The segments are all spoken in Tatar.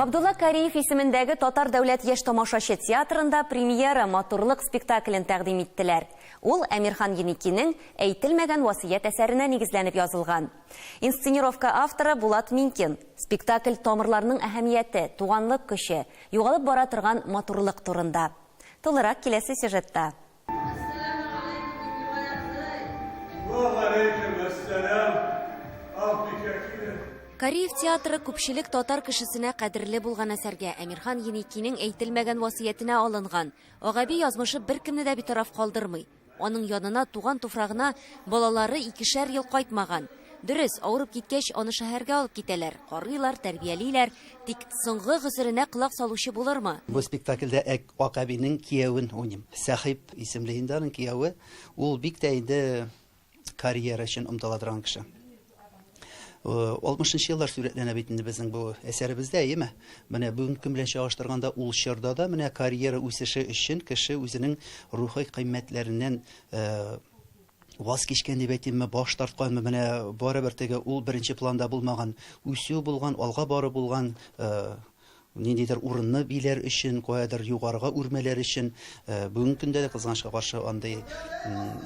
Габдулла Кариев исемендәге Татар дәүләт яшь тамашачы театрында премьера Матурлык спектаклен тәкъдим иттеләр. Ул Әмирхан Еникинең Әйтелмәгән васыять әсәренә нигезләнеп язылган. Инсценировка авторы Булат Минкин. Спектакль тамырларның әһәмияте, туганлык көче, югалып бара торган матурлык турында. Тулырак киләсе сюжетта. Кариев театры күпчелек татар кешесенә кадерле булган әсәргә Әмирхан Еникинең әйтелмәгән васыятенә алынган. Акъәби язмышы беркемне дә битараф калдырмый. Аның янына, туган туфрагына балалары икешәр ел кайтмаган. Дөрес, авырып киткәч, аны шәһәргә алып китәләр, карыйлар, тәрбиялиләр. Тик соңгы гозеренә колак салучы булырмы? Бу спектакльдә Ак әбинең киявен уйныйм. Сәхип исемле инде аның кияве. Ул бик тә инде карьера өчен омтыла торган кеше. 60 нчы еллар сурәтләнә бит инде безнең бу әсәребездә, әйеме? Менә бүгенге көн белән чагыштырганда ул чорда да менә карьера үсеше өчен кеше үзенең рухи кыйммәтләреннән ваз кичкән дип әйтимме, баш тартканмы, менә барыбер теге ул беренче планда булмаган, үсү булган, алга бару булган, Ниндидер урынны биләр өчен, каядыр югарыга үрмәләр өчен. Бүгенге көндә дә, кызганычка каршы, андый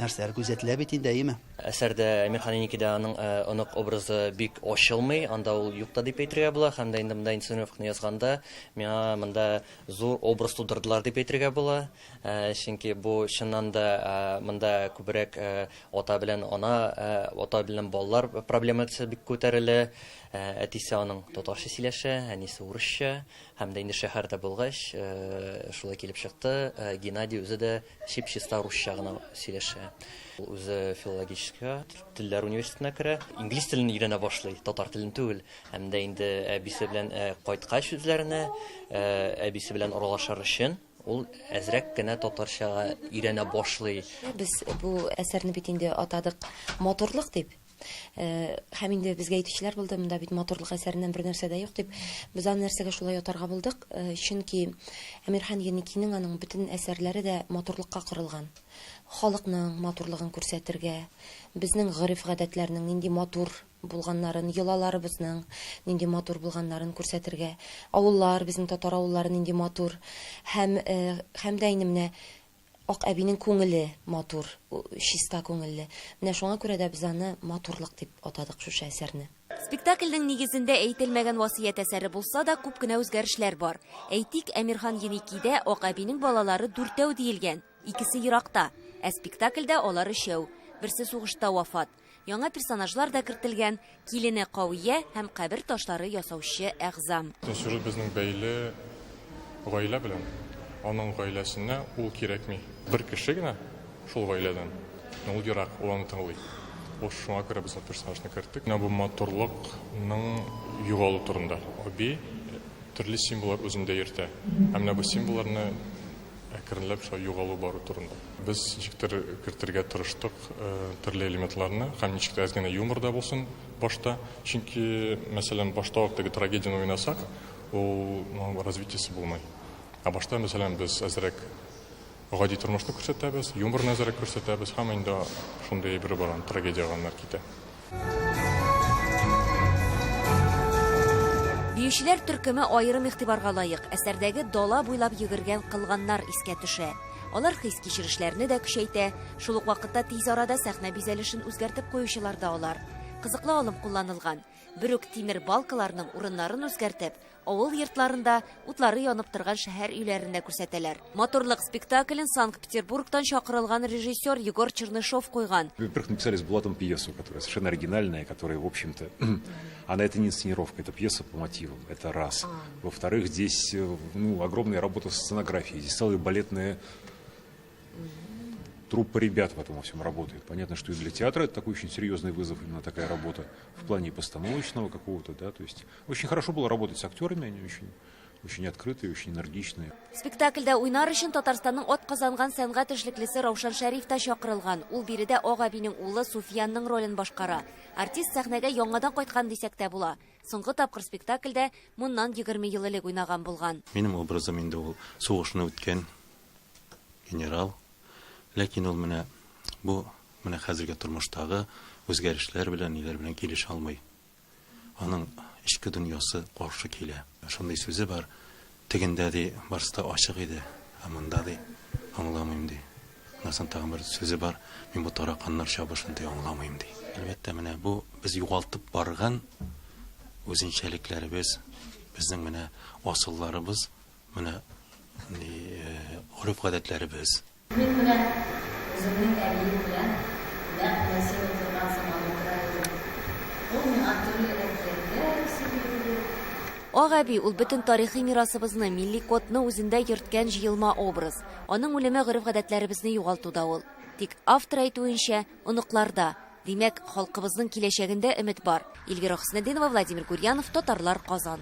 нәрсәләр күзәтелә бит инде, әйеме? Әсәрдә Әмирхан Еникидә аның онык образы бик ачылмый, анда ул юк та дип әйтергә була, һәм дә инде монда инсценировканы язганда миңа монда зур образ тудырдылар дип әйтергә була, чөнки бу чыннан да монда күбрәк ата белән ана, ата белән балалар проблемасы бик күтәрелә. Әтисе аның татарча сөйләшә, әнисе урысча. Һәм дә инде шәһәрдә булгач, шулай килеп чыкты. Геннадий үзе дә чип-чиста русча гына сөйләшә. Ул үзе филологическийга, телләр университетына керә. Инглиз телен өйрәнә башлый, татар телен түгел. Һәм дә инде әбисе белән кайткач үзләренә, әбисе белән аралашыр өчен, ул әзрәк кенә татарчага өйрәнә башлый. Без бу әсәрне бит инде атадык матурлык дип. Һәм инде безгә әйтүчеләр булды, монда бит матурлык әсәреннән бер нәрсә дә юк дип. Без аны нәрсәгә шулай атарга булдык? Чөнки Әмирхан Еникинең аның бөтен әсәрләре дә матурлыкка корылган. Халыкның матурлыгын күрсәтергә, безнең гореф-гадәтләрнең нинди матур булганнарын, йолаларыбызның нинди матур булганнарын күрсәтергә. Авыллар, безнең татар авыллары нинди матур. Һәм, һәм дә инде менә Ак әбинең күңеле матур, чиста күңелле. Менә шуңа күрә дә без аны Матурлык дип атадык шушы әсәрне. Спектакльнең нигезендә әйтелмәгән васыять әсәре булса да, күп кенә үзгәрешләр бар. Әйтик, Әмирхан Еникидә Ак әбинең балалары дүртәү диелгән, икесе еракта. Ә спектакльдә алар өчәү. Берсе сугышта вафат. Яңа персонажлар да кертелгән, килене Кавия һәм кабер ташлары ясаучы Әгъзам. Сюжет безнең бәйле гаилә белән. Аның гаиләсенә ул кирәкми. Бер кеше генә шул гаиләдән, но ул ерак, ул аны тыңлый. Ул шуңа күрә без ул персонажны керттек. Менә бу матурлыкның югалу турында. Аби төрле символлар үзендә йөртә. Ә менә бу символларны Әкренләп шулай югалу бару турында. Без ничектер кертергә тырыштык төрле элементларны һәм ничектер әз генә юмор да булсын башта. Чөнки, мәсәлән, башта ук теге трагедияне уйнасак, ул развитиесе булмый. Ә башта, мәсәлән, без әзрәк гади тормышны күрсәтәбез, юморны әзрәк күрсәтәбез һәм инде шундый әйбер бар, трагедиягә аннары китә. Биючеләр төркеме аерым игътибарга лаек. Әсәрдәге дала буйлап йөгергән кылганнар искә төшә. Алар хис-кичерешләрне дә көчәйтә, шул ук вакытта тиз арада сәхнә бизәлешен үзгәртеп куючылар да алар. Кызыклы алым кулланылган. Бер үк тимер балкаларның урыннарын үзгәртеп, Авыл йортларында, утлары янып торган шәһәр өйләрендә күрсәтәләр. Матурлык спектаклен Санкт-Петербургтан чакырылган режиссер Егор Чернышов куйган. Во-первых, написали с Булатом пьесу, которая совершенно оригинальная, которая, в общем-то, она это не инсценировка, это пьеса по мотивам, это раз. Во-вторых, здесь, ну, огромная работа с сценографией, здесь целая балетная труппа ребят в этом во всем работает. Понятно, что и для театра это такой очень серьезный вызов, именно такая работа в плане постановочного какого-то, да, то есть очень хорошо было работать с актерами, они очень очень открытые, очень энергичные. Спектакльдә уйнар өчен Татарстанның атказанган сәнгать эшлеклесе Раушан Шәриф та чакырылган. Ул биредә Ак әбинең улы Суфиянның ролен башкара. Артист сәхнәгә яңадан кайткан дисәк тә була. Соңгы тапкыр спектакльдә моннан 20 ел элек уйнаган булган. Минем образым инде ул сугышны үткән генерал. Ләкин ул менә бу менә хәзерге тормыштагы үзгәрешләр белән, ниләр белән килешә алмый. Аның эчке дөньясы каршы килә. Шундый сүзе бар, тегендә, ди, барысы да ачык иде, ә монда, ди, аңламыйм, ди. Аннан соң тагын бер сүзе бар, мин бу тараканнар чабышын, ди, аңламыйм, ди. Әлбәттә, менә бу без югалтып барган үзенчәлекләребез, безнең менә асылларыбыз, менә гореф-гадәтләребез. Мин менә үземнең әбием белән нәкъ менә син утырган сыман утыра идем. Ул миңа төрле әкиятләр сөйли иде. Ак әби, ул бөтен тарихи мирасыбызны, милли кодны үзендә йөрткән җыелма образ. Аның үлеме гореф-гадәтләребезне югалту да ул. Тик автор әйтүенчә, оныкларда, димәк, халкыбызның киләчәгендә өмет бар. Эльвира Хөснетдинова, Владимир Гурьянов, Татарлар, Казан.